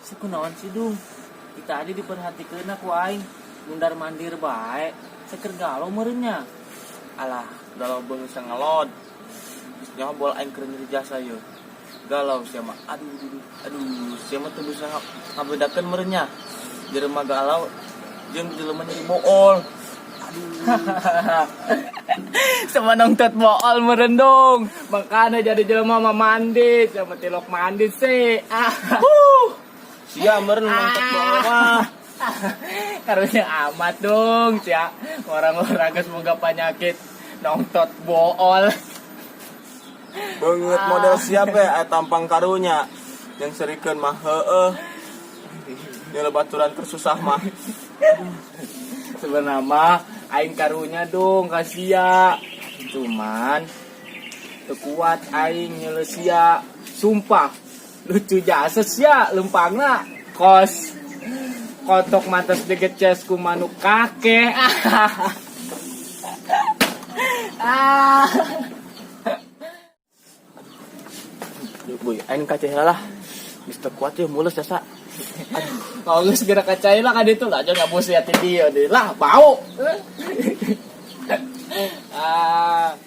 Sekunaon sih, Dung? Kita tadi diperhatikan ku aing mundar mandir bae. Seker galau meureun nya. Alah, galau beung ngelod. Geus nyaho bola aing keur nyeri jasa ye. Galau sia mah. Aduh, aduh, aduh, sia mah teu bisa ngabedakeun meureun nya. Jelema galau jeung jelema nyeri bool. Sama nongtot bool meureun, Dong. Makanya jadi jelema mah mandi, sama tilok mandi sih. Ah. Sia meureun nongtot bool mah. Karunya amat dong, sia. Orang-orang geus boga penyakit nongtot bool. Beungeut model siapa ya tampang karunya. Yang serikeun mah heueuh. Nyele baturan keur susah mah. Sebenarnya mah aing karunya dong ka sia. Cuman teu kuat aing nyele sia. Sumpah lucu jasa sia lempangna kos kotok mantas digeces ku manuk kakek. Ah. Duh, boy, aing kaceh lah. Geus teu kuat ye mules jasa. Kalau geus segera kacai lah kan itu lah jangan bos lihat dia deh lah bau. Ah.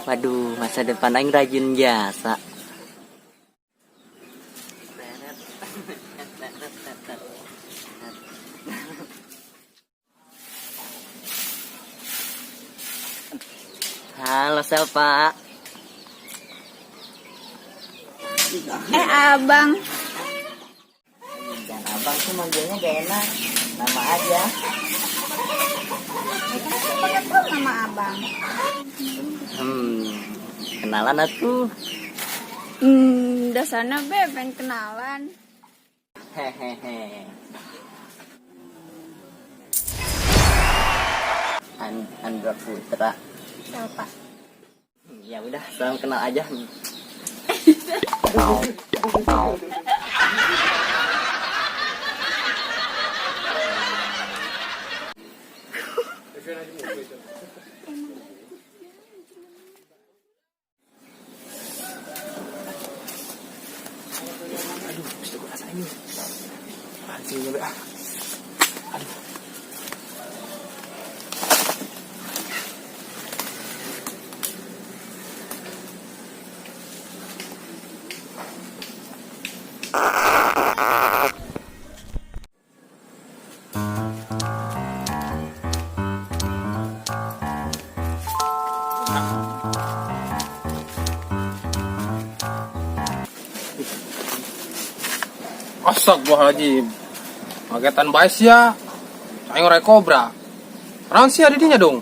Waduh, masa depan aing rajin jasa. Halo Selpa. Eh, abang. Jangan abang sih manggilnya gak enak. Nama aja. Ya kan siapa nggak tahu nama abang. Kenalan atuh. Dasarnya be pengen kenalan. Hehehe. Andra Putra. Siapa? Ya udah, salam kenal aja. Aduh, bisa gue rasain nih. Anjing be ah. Aduh. Astagfirullahaladzim. Kagetan bae sia. Aing orai kobra. Naon sia di dinya dong?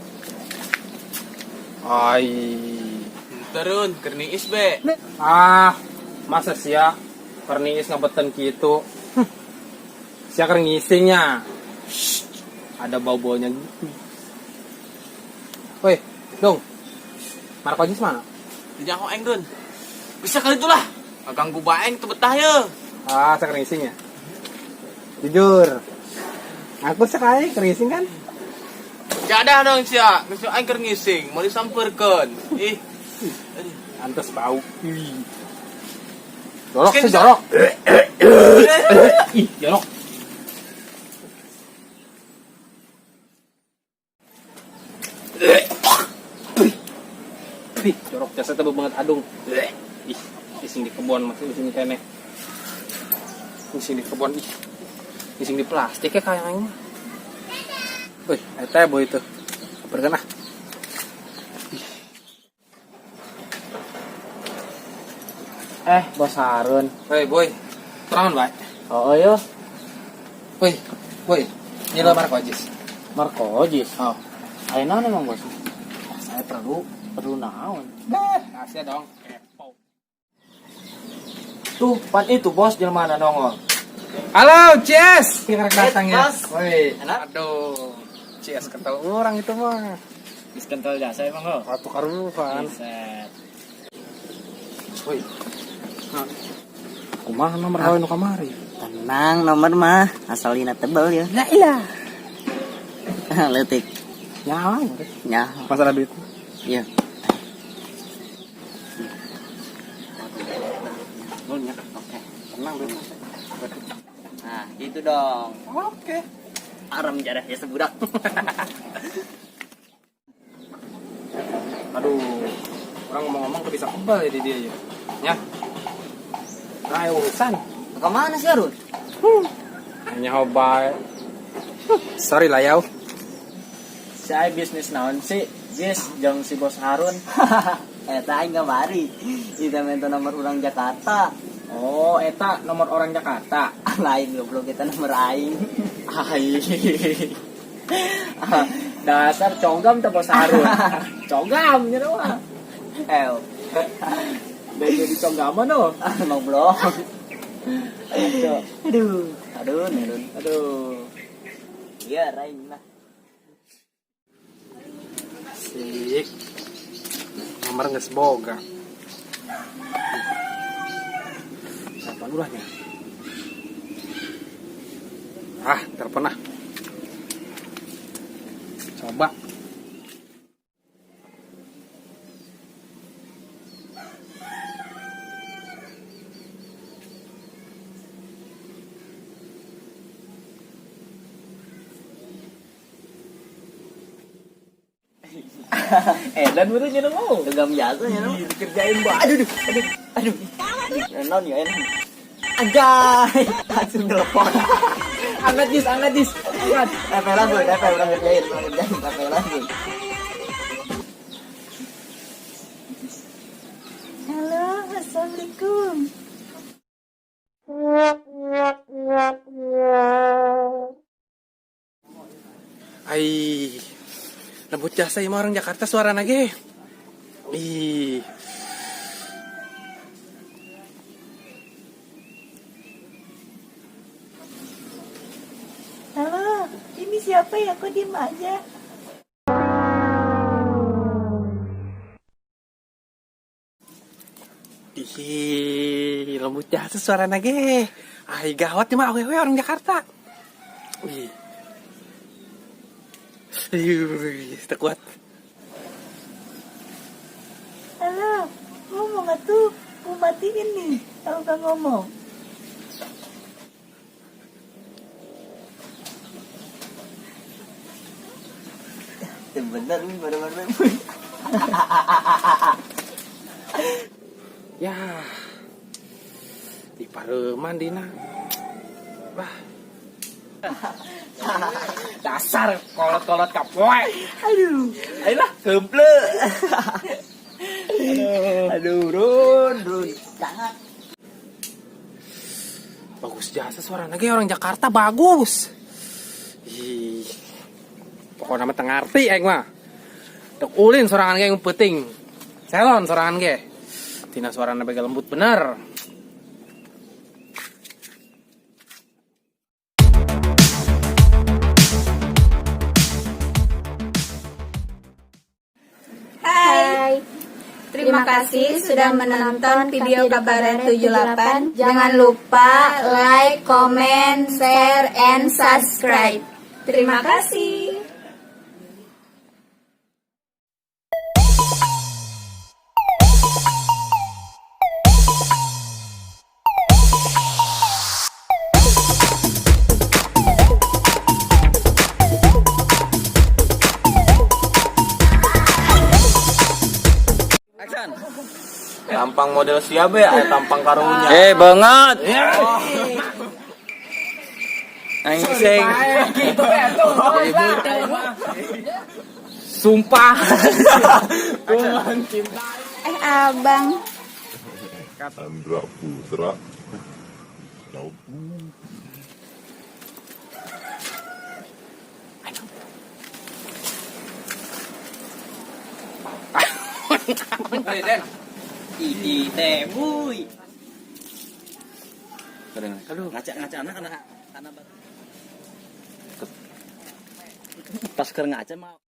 Ai. Turun, keur niis be. Ah, masa sia keur niis ngebeten kitu? Sia keur ngisingnya. Shh, ada bau-baunya gitu. Woi, dong. Marco Jis mana? Di jangkau aing, Dun. Bisa kali itulah. Ganggu bae aing teu betah ye. Ah, saya ngising ya. Jujur. Aku sekali ngising kan? Jadah dong sia, geus aing keur ngising, mau disampeurkeun. Ih. Antes bau. Ih. Jorok sih jorok. Ih, jorok. Ih, jorok jasa tebel banget adung. Ih, ising di kebun masih di sini kene. Ising di kebun ih. Ising di plastik ya kayak aing mah. Wih, eta boy itu. Berkenah. Bos Harun. Hei boy, terangan baik. Oh, yo, Woi, boy, ini lo Marco Ajis. Marco Ojis. Oh, Ayo naon emang bos? saya perlu. Perlu naon? Rahasia dong. Kepo. Tuh, pan itu bos jelema mana nongol. Halo, CS. Kita datang ya. Bos. Woi, Enak? aduh. CS kental orang itu mah. Geus kental jasa emang lo. Waktu karuhan. Buset. Woi. Nah. Kumaha nomor gawe nu kamari? Tenang nomor mah asal lina tebel ya. La ilah. Letik. Nyawa. Ya. Masalah duit. Iya. Nuhun ya. Oke. Tenang duit. Nah, gitu dong. Oke. Aram jarah ya sebudak. Aduh, orang ngomong-ngomong tuh bisa kebal ya di dia ya. Ya. Nah, ya urusan. Kemana sih Arun? Hanya hoba. Sorry lah yau. Saya bisnis naon sih? Jis, jeung si bos Harun. Eta aing kamari. Kita minta nomor orang Jakarta. Oh, eta nomor orang Jakarta. Lain goblok kita nomor aing. Ai. Dasar cogam teh bos Harun. Cogam nya mah. Eh, Dan jadi cogam no. goblok. Ayo, Aduh, aduh, aduh. Aduh. Iya, rain lah. Sik. Nomor geus boga. Telepon ulahnya. Ah, telepon ah. Coba. Dan baru nya mau. Cogam jasa ya, no? Dikerjain ba. Aduh, aduh, aduh, aduh. Non ya, enak. Anjay, langsung telepon. Angkat jis, angkat jis. Angkat. Tepelan gue, tepel, udah ngerjain, udah ngerjain, tepelan gue. Halo, assalamualaikum. Ai. Lembut jasa ieu mah orang Jakarta suara ge. Ih. Halo, ini siapa ya? Kok diem aja? Ih, lembut jasa suara ge. Ai gawat ieu mah awewe orang Jakarta. Ih. Ih, teu kuat. Halo, ngomong atuh. Mau matiin nih kalau nggak ngomong. Bener nih, bener-bener. Ya. Di pareman dina. Wah, Dasar kolot-kolot kapoe. Aduh, Ayolah. kemple. Aduh, Run, Run. Jangan. Bagus jasa suara ge orang Jakarta bagus. Ih. Pokoknya mah teu ngarti aing mah. Dek ulin sorangan ge yang penting. Selon sorangan ge. Tina suarana bega lembut bener. Hai. Terima Terima kasih sudah menonton video Kabaret 78. Jangan lupa like, comment, share, and subscribe. Terima kasih. Tampang model siapa ya? Aya tampang karunya. Eh, banget. Aing sing. Sumpah. Eh, abang. Andra Putra. Nope. Idi teh buy. Aduh, ngaca-ngaca anak anak. Pas keur ngaca mah.